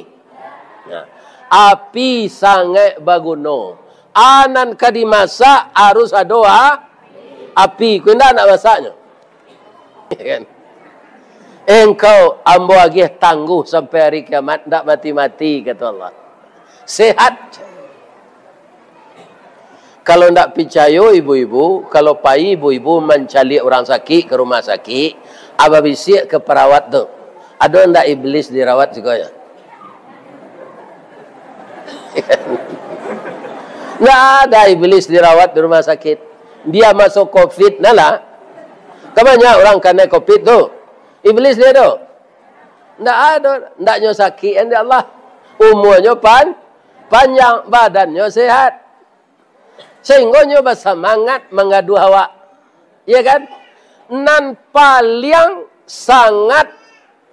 Nah, api sangaik baguno. A nan ka dimasak harus ado a-, api. Ko indak, ndak masaknyo. Kan? Engkau ambo agiah tangguh sampai hari kiamat, ndak mati-mati, kato Allah. Sehat. Kalau ndak picayo ibu-ibu, kalau pai ibu-ibu mancaliak urang sakik ka rumah sakik, a babisiak ka parawat tu, "Ado ndak iblis dirawat siko yo?" Ndak ada iblis dirawat di rumah sakik. Bia maso covid nah lah. Kan banyak urang kanai covid tu. Iblis dia tu. Ndak ado, ndaknyo sakik, ya Allah. Umuanyo pan-, panjang, badannyo sehat. Sahinggo nyo basamangat mangaduah awak. Iya kan? Nan paliang sangat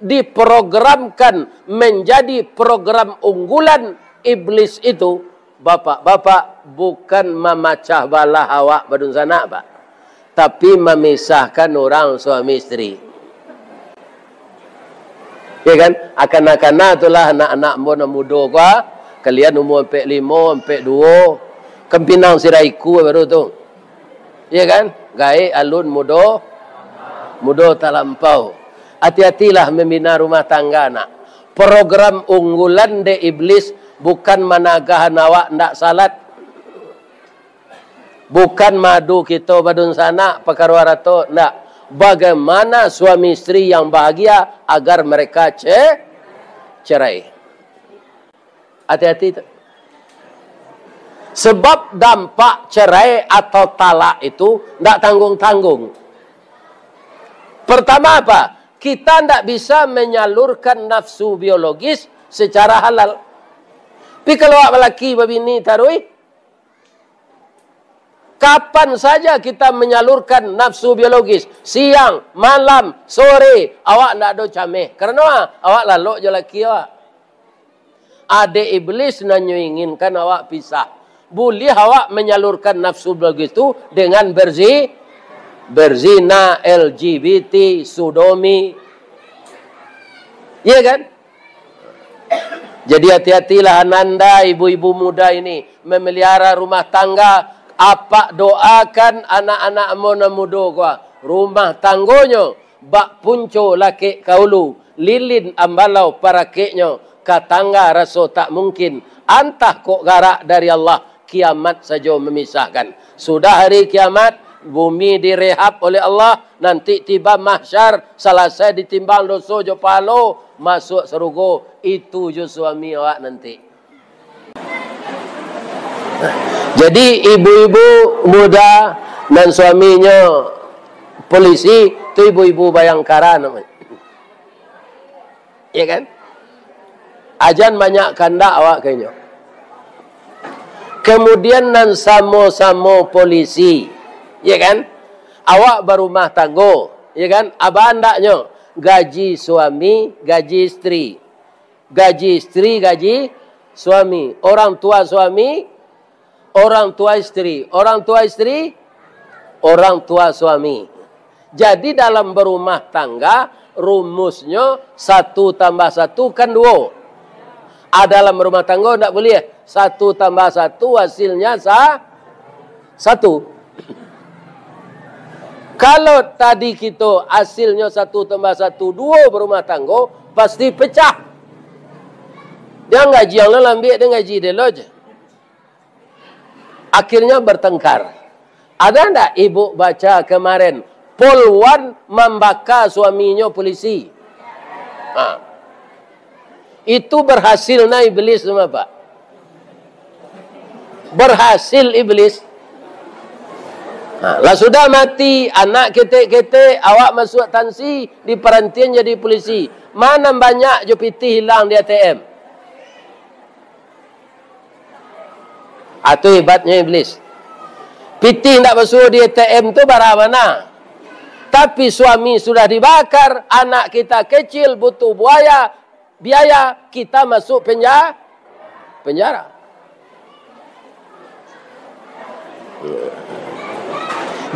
diprogramkan manjadi program unggulan iblis itu, bapak-bapak, bukan mamacah balah awak badunsanak, Pak, tapi mamisahkan urang suami isteri. Ya kan? Akana-kana tu lah anak-anak ambo nan mudo ko, ah. Kalian umua ampek limo, ampek duo, kan pinang siraiku baru tu. Ya kan? Gaek alun mudo, mudo talampau. Ati-atilah mambina rumah tangga, nak. Program unggulan dek iblis bukan managahan awak ndak salat. Bukan maadu kito badunsanak pakaro arato, ndak. Bagaimana suami isteri yang bahagia agar mereka ce-, cerai. Hati-hati tu. Sebab dampak cerai atau talak itu ndak tanggung-tanggung. Pertama apa? Kita ndak bisa menyalurkan nafsu biologis secara halal. Tapi kalau awak balaki babini taruih, kapan saja kita menyalurkan nafsu biologis, siang, malam, sore, awak ndak ado cameh. Karano awak lalok jo laki awak. Adek iblis nan nyo inginkan awak pisah. Buliah awak menyalurkan nafsu biologis tu dengan berzi-, berzina, L G B T, sodomi. Iya kan? Jadi, hati-hatilah ananda, ibu-ibu muda ini, memelihara rumah tangga. Apak doakan anak-anak ambo nan mudo ko, rumah tanggonyo bak punco lakek ka ulu, lilin ambalau parakeknyo, ka tangga raso tak mungkin, antah kok garak dari Allah, kiamat sajo memisahkan. Sudah hari kiamat, bumi direhab oleh Allah, nanti tiba mahsyar, salasai ditimbang doso jo pahalo, masuak sarugo, itu jo suami awak nanti. Jadi, ibu-ibu muda nan suaminyo polisi, tu ibu-ibu Bayangkara namonyo. Ya kan? Ajan banyak kandak awak ka inyo. Kemudian nan samo-samo polisi, ya kan? Awak barumah tanggo, ya kan? Aba andaknyo gaji suami, gaji isteri. Gaji isteri, gaji suami. Orang tua suami, orang tua isteri. Orang tua isteri, orang tua suami. Jadi, dalam berumah tangga, rumusnyo satu tambah satu kan duo. Ah, dalam rumah tangga ndak buliah. Satu tambah satu hasilnya sa-, satu. Kalau tadi kito hasilnyo satu tambah satu duo berumah tangga, pasti pecah. Jan gaji ang lah lambek, jan gaji den lo je. Akhirnya bertengkar. Ada ndak ibu baca kemarin, Polwan mambaka suaminyo polisi? Ha. Itu berhasil na iblis tu, Pak. Berhasil iblis. Ha, lah sudah mati, anak ketek-ketek, awak masuak tansi, diparantian jadi polisi. Ma nan banyak jo pitih ilang di A T M? Ah, tu hebatnyo iblis. Pitih ndak basuo di A T M tu bara bana. Tapi suami sudah dibakar, anak kita kecil butuh buaya, biaya, kita masuk penja-, penjara.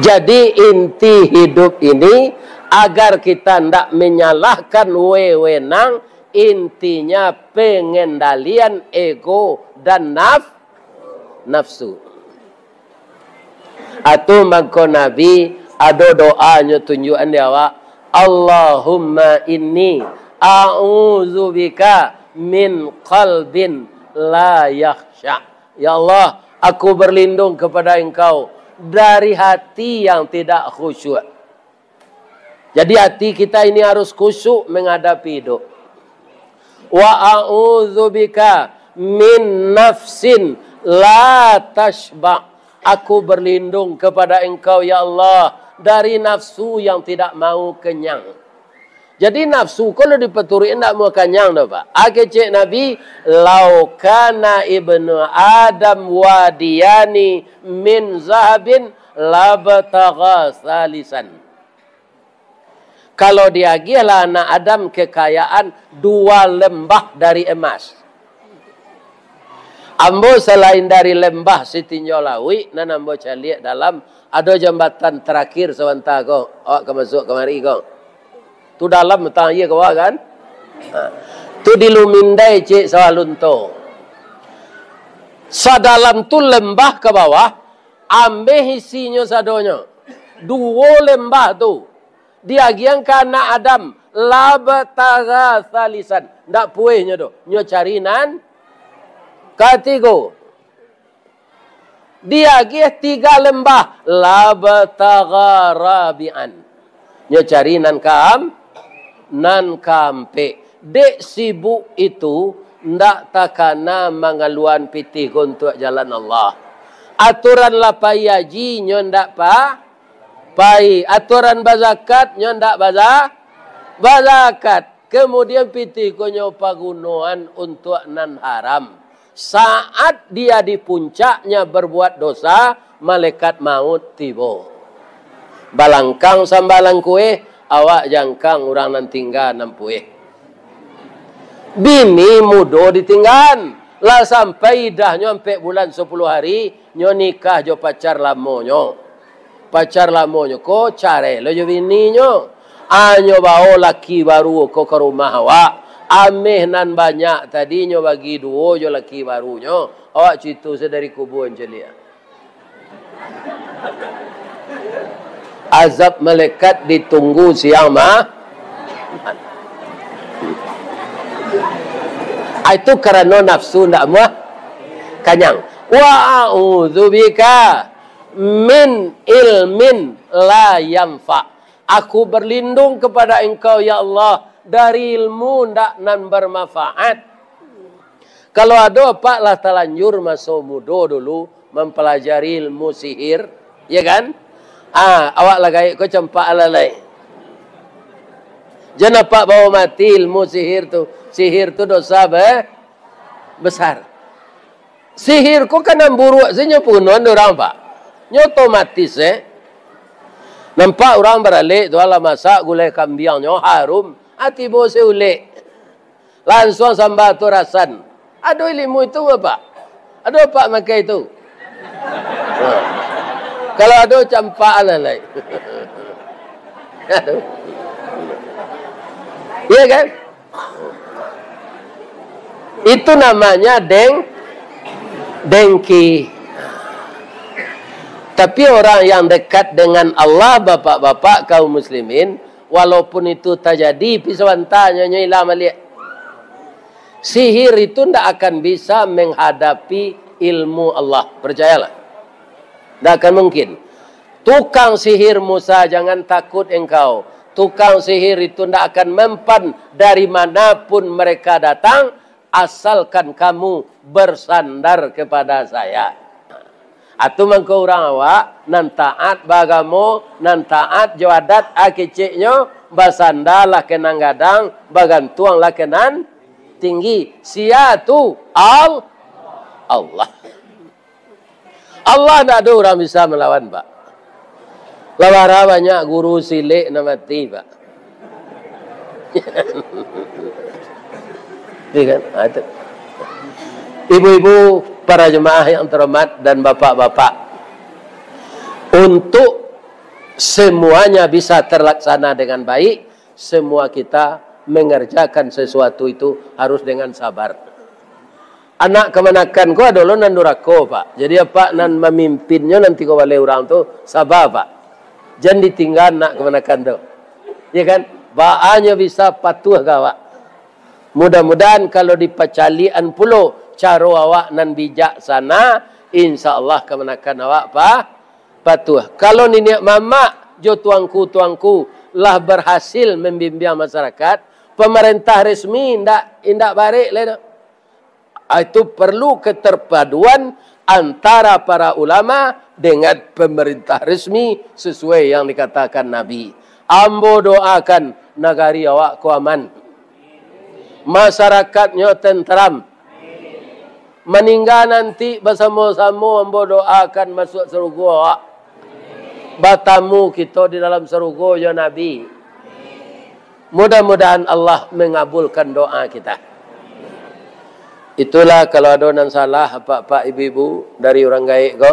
Jadi inti hidup ini agar kita ndak menyalahkan wewenang, intinya pengendalian ego dan naf-, nafsu. Atu mangko Nabi ado doa nyo tunjuakan di awak, "Allahumma inni a'udzubika min qalbin la yakhsya." Ya Allah, aku berlindung kepada Engkau dari hati yang tidak khusyuk. Jadi hati kita ini harus khusyuk menghadapi hidup. "Wa a'udzubika min nafsin la tasyba." Aku berlindung kepada Engkau, ya Allah, dari nafsu yang tidak mau kenyang. Jadi nafsu ko lo dipaturuik indak mau kanyang doh, Pak. Kecek Nabi, "Lau kana ibnu Adam wadiyani min zahabin labtagha salisan." Kalau diagiahlah anak Adam kekayaan dua lembah dari emas. Ambo salain dari lembah Sitinjau Lauik, nan ambo caliak dalam, ado jambatan tarakhir sabanta ko, awak ka masuak kamari ko. Tu dalam batang aia ka bawah kan? Ha. Tu di Lumindai, cek Sawah Lunto. Sadalam tu lembah ka bawah, ambeh isinyo sadonyo. Duo lembah tu. Diagiahan ka anak Adam, labtagha salisan. Ndak pueh nyo doh. Nyo cari nan katigo. Diagiah tiga lembah, labtagha rabi'an. Nyo cari nan kaam-, nan kaampek. Dek sibuk itu, ndak takana mangaluan pitih ko untuak jalan Allah. Aturan lah pai haji, nyo ndak pa-, pai. Aturan bazakat, nyo ndak baza-, bazakat. Kemudian pitih ko nyo pagunoan untuak nan haram. Saat dia di puncaknya berbuat dosa, malaikat maut tibo. Balangkang sambalang kueh, awak jangkang urang nan tingga nan pueh. Bini mudo ditinggaan, lah sampai idahnyo ampek bulan sapuluah hari, nyo nikah jo pacar lamonyo. Pacar lamonyo ko carai lo jo bininyo. Anyo bao laki baru ko ka rumah awak. Ameh nan banyak tadi nyo bagi duo jo laki barunyo. Awak cuito se dari kubua caliak. Azab malaikat ditunggu siang ma-, Ah, itu karano nafsu ndak muah kanyang. "Wa a'udzubika min ilmin la yanfa." Aku berlindung kepada Engkau, ya Allah, dari ilmu ndak nan bermanfaat. Kalau ado apak lah talanjur maso mudo dulu mampalajari ilmu sihir, ya kan? Ah, awak lah gaek ko campak alalai. Jan apak bao mati ilmu sihir tu. Sihir tu dosa be-, besar. Sihir ko kan nan buruak se nyo punuan urang, Pak. Nyo otomatis, eh. Nampak urang baralek tu, alah masak gulai kambiang nyo harum, ah, tibo se ulek. Lansuang samba tu rasan. Ado ilmu itu, Bapak? Ado apak makai itu? Nah. Kalau ado, campak lah lai. Ado. Iya kan? Itu namanya deng-, dengki. Tapi orang yang dekat dengan Allah, bapak-bapak kaum muslimin, walaupun itu tajadi, pi sabanta nyo, nyo ilang baliak. Sihir itu ndak akan bisa menghadapi ilmu Allah, percayalah. Ndak akan mungkin. Tukang sihir Musa, jangan takut engkau. Tukang sihir itu ndak akan mempan dari mana pun mereka datang, asalkan kamu bersandar kepada saya. Atu mangko urang awak, nan taat baagamo, nan taat jo adat, a keceknyo, basandalah ka nan gadang, bagantuanglah ka nan tinggi. Sia tu? Al-, Allah. Allah ndak ado urang bisa malawan, Pak. Lah bara banyak guru silek nan mati, Pak. Iya kan? Ha, itu. Ibu-ibu, para jemaah yang terhormat, dan bapak-bapak, untuk semuanya bisa terlaksana dengan baik, semua kita mengerjakan sesuatu itu harus dengan sabar. Anak kamanakan ko ado lo nan durako, Pak. Jadi, apak nan mamimpin nyo nan tigo baleh urang tu, saba, Pak. Jan ditingga anak kamanakan tu. Ya kan? Baa nyo bisa patuah ka awak. Mudah-mudahan kalau dipacaliakan pulo caro awak nan bijaksana, insya Allah kamanakan awak, Pak, patuah. Kalau niniak mamak jo tuangku-tuangku lah berhasil membimbing masyarakat, pemerintah resmi indak, indak barek lai doh. Ah, itu perlu keterpaduan antara para ulama dengan pemerintah resmi sesuai yang dikatakan Nabi. Ambo doakan nagari awak ko aman. Masyarakatnyo tenteram. Maningga nanti basamo-samo ambo doakan masuak sarugo awak. Batamu kito di dalam sarugo jo Nabi. Mudah-mudahan Allah mengabulkan doa kita. Itulah, kalau ado nan salah, apak-apak, ibu-ibu, dari urang gaek ko,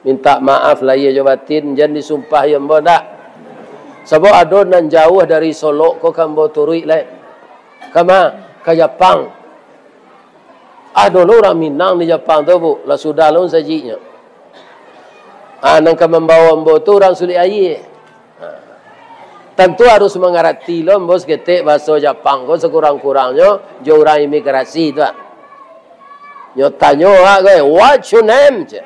minta maaf lahia jo batin, jan disumpah ambo ndak. Sabab ado nan jauah dari Solok ko ka ambo turuik lai. Kama? Ka Japang. Ado lo urang Minang di Japang tu, Bu. Lah sudah lo sajiknyo. Ah, nan ka mambawo ambo tu urang Sulik Aia. Ah. Tantu harus mangarati lo ambo saketek bahaso Japang ko, sakurang-kurangnyo jo urang imigrasi tu, ah. Nyo tanyo, ah, ko, "What's your name?" cek.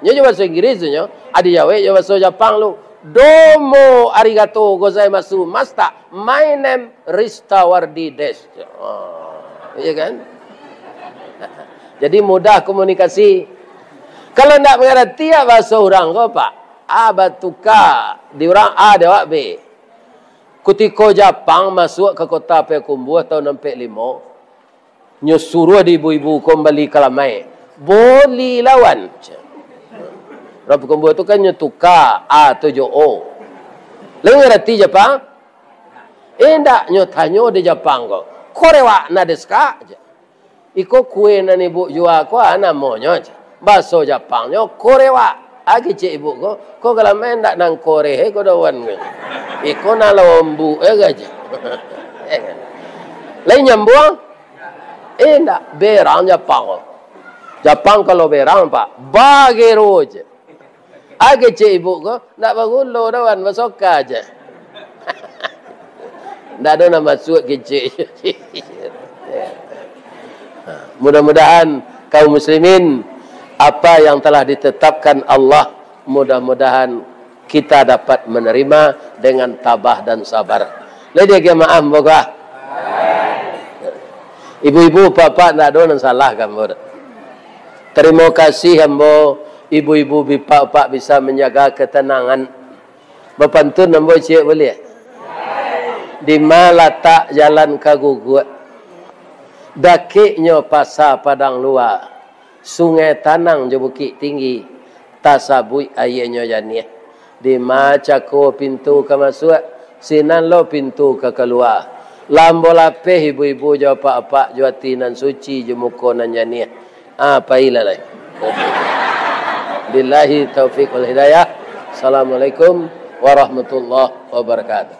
Nyo jo bahaso Inggris tu nyo, ah, dijawek jo bahaso Japang lo, "Domo arigato gozaimasu, masta. My name Ristawardi Des." Ah, iya kan? Jadi mudah komunikasi. Kalau ndak mangarati, ah, bahaso urang ko, Pak, ah, batuka di urang A di awak B. Kutiko Japang masuak ka kota Payakumbuah tahun ampek limo, nyo suruah di ibu-ibu ko mambali kalamai. Boli lawan. Urang Payakumbuah tu kan nyo tuka A tu jo O. Lai mangarati Japang? Indak, nyo tanyo di Japang ko, "Korewa nan desu ka?" cek. "Iko kue nan ibuk jua ko, a namonyo?" cek. Bahaso Japangnyo, "Korewa." "A kecek ibuk ko, ko kalamai ndak nan koreh ko dawan ko. Iko nan lombuk e," cek. Lai nyambuang? Indak, berang Japang ko. Japang kalau berang, Pak, bagero cek. "A kecek ibuk ko, ndak bagulo dawan, basoka aja." Ndak ado nan masuak kecek. Mudah-mudahan kaum muslimin, apa yang telah ditetapkan Allah, mudah-mudahan kita dapat menerima dengan tabah dan sabar. Lai diagiah maaf, ambo ko. Ibu-ibu, bapak, ndak ado nan salah ka ambo. Tarimo kasih ambo, ibu-ibu, bapak-bapak bisa manjaga katanangan. Bapantun ambo ciek buliah? Dima latak jalan ka Guguak? Dakeknyo Pasa Padang Lua, Sungai Tanang jo Bukik Tinggi, tasabuik aianyo janiah. Dima cako pintu ka masuak, sinan lo pintu ka kalua. Lah ambo lapeh ibu-ibu jo apak-apak jo ati nan suci jo muko nan janiah. Ah, pailah lai. Billahi taufik wal hidayah. Assalamualaikum warahmatullahi wabarakatuh.